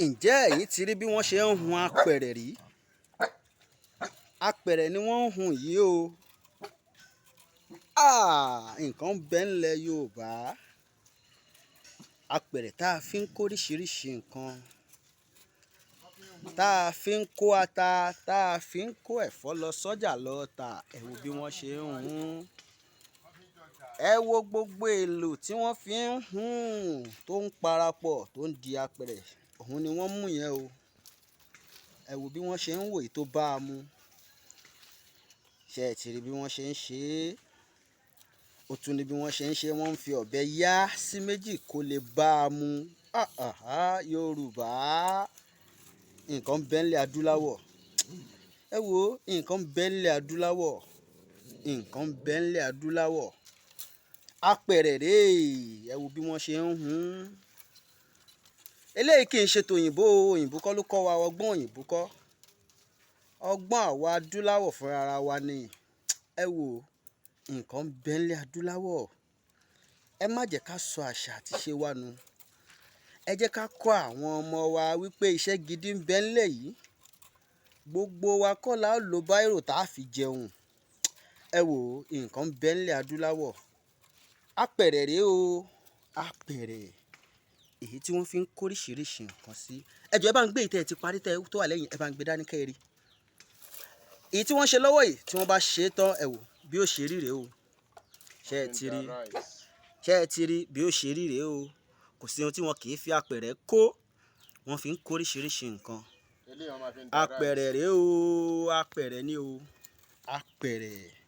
Ǹjẹ́ ẹ̀yin ti rí bí wọ́n ṣe ń hun apẹ̀rẹ̀ rí? Apẹ̀rẹ̀ ni wọ́n ń hun yìí o. Ah! Nǹkan ń bẹ ńlẹ̀ Yorùbá. Apẹ̀rẹ̀ tá a fi ń kó oríṣiríṣi nǹkan, tá a fi ń kó ata, tá a fi ń kó ẹ̀fọ́ lọ sọ́jà lọ tà. Ẹ wo bí wọ́n ṣe ń hun. Ẹ wo gbogbo èlò tí wọ́n fi ń hun tó ń parapọ̀ tó ń di apẹ̀rẹ̀. Òun ni wọ́n mú yẹn o. Ẹ wo bí wọ́n ṣe ń wò èyí tó bá a mu. Ṣé ẹ ti rí bí wọ́n ṣe ń ṣe é? Ó tún ní bí wọ́n ṣe ń ṣe, wọ́n ń fi ọ̀bẹ yá sí méjì kó lè bá a mu. Àhàhà Yorùbá. Nǹkan ń bẹ ńlẹ̀ adúláwọ̀. Ẹ wo, nǹkan ń bẹ ńlẹ̀ adúláwọ̀. Nǹkan ń bẹ ńlẹ̀ adúláwọ̀. Apẹ̀rẹ̀ rè é. Ẹ wo bí wọ́n ṣe ń hun. Eléyìí kì í ṣe tòyìnbó o. Òyìnbó kọ́ ló kọ́ wa, ọgbọ́n òyìnbó kọ́. Ọgbọ́n àwa adúláwọ̀ fúnra wa ni. Ẹ wo, nǹkan ń bẹ ńlẹ̀ adúláwọ̀. Ẹ má jẹ́ ká sọ àṣà àti ìṣe wa nù. Ẹ jẹ́ ká kọ́ àwọn ọmọ wa wípé iṣẹ́ gidi ń bẹ ńlẹ̀ yìí. Gbogbo wa kọ́ la ó lo bírò tá fi jẹun. Ẹ wo, nǹkan ń bẹ ńlẹ̀ adúláwọ̀. Apẹ̀rẹ̀ rè o. Apẹ̀rẹ̀. Èyí tí wọ́n fi ń kó oríṣiríṣi nǹkan sí. Ẹ jọ̀ọ́, ẹ bá ń gbé èyí tẹ́ ẹ ti parí tẹ́ tó wà lẹ́yìn, ẹ bá ń gbé dání kẹ́ ẹ rí. Èyí tí wọ́n ṣe lọ́wọ́ yìí, tí wọ́n bá ṣe é tán, ẹ wò bí ó ṣe rí rèé o. Ṣé ẹ ti rí? Ṣé ẹ ti rí bí ó ṣe rí rèé o? Kò sí ohun tí wọn kì í fi apẹ̀rẹ̀ kó. Wọ́n fi ń kó oríṣiríṣi nǹkan. Eléyìí wọ́n máa fi ń da Apẹ̀rẹ̀ rice. rèé o. Apẹ̀rẹ̀ ni o. Apẹ̀rẹ̀.